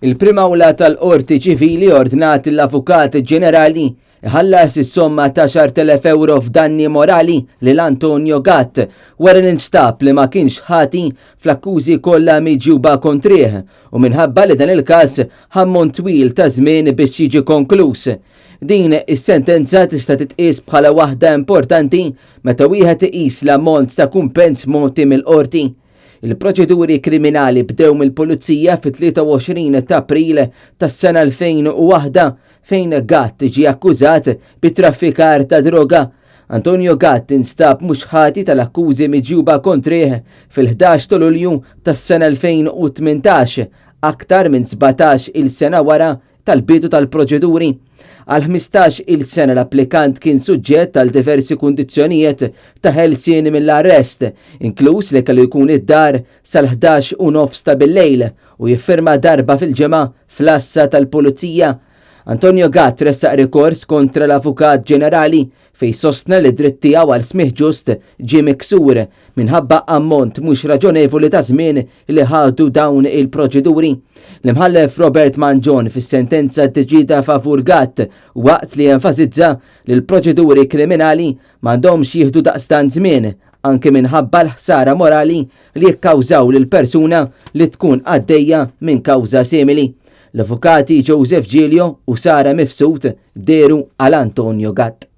Il-Prim Awla tal-Qorti Ċivili ordnat l-Avukat Ġenerali iħallas is-somma ta' 10,000 euro f'danni morali lil Antonio Gatt wara li nstab li ma kienx ħati fl-akkużi kollha miġjuba kontrih u minħabba li dan il-każ ħa ammont twil ta' żmien biex jiġi konkluż. Din is-sentenza tista' titqies bħala waħda importanti meta wieħed iqis l-ammont ta' kumpens mogħti mill-qorti. Il-proċeduri kriminali bdew mill-Pulizija fit-23 ta' April tas-sena 2001 fejn Gatt ġie akkużat bi traffikar ta' droga. Antonio Gatt instab mhux ħati tal-akkużi miġjuba kontrih fil-11 ta' Lulju tas-sena 2018, aktar minn 17 il sena wara tal-bidu tal-proċeduri. Għal 15 il sena l-applikant kien suġġett għal diversi kundizzjonijiet ta' ħelsien mill-arrest, inkluż li kellu jkun id-dar sal-11 u nofs ta' billejl u jiffirma darba fil-ġimgħa fl-għassa tal-Pulizija. Antonio Gatt ressaq rikors kontra l-Avukat Ġenerali fejn sostna li d-dritt tiegħu għal smigħ ġust ġie miksur minħabba ammont mhux raġonevoli ta' żmien li ħadu dawn il-proċeduri. L-Imħallef Robert Mangion fis-sentenza ddeċieda favur Gatt waqt li enfasizza li l-proċeduri kriminali m'għandhomx jieħdu daqstant żmien anke minħabba l-ħsara morali li jikkawżaw lil persuna li tkun għaddejja minn kawża simili. L-avukati Joseph Giglio u Sara Mifsud dehru għal Antonio Gatt.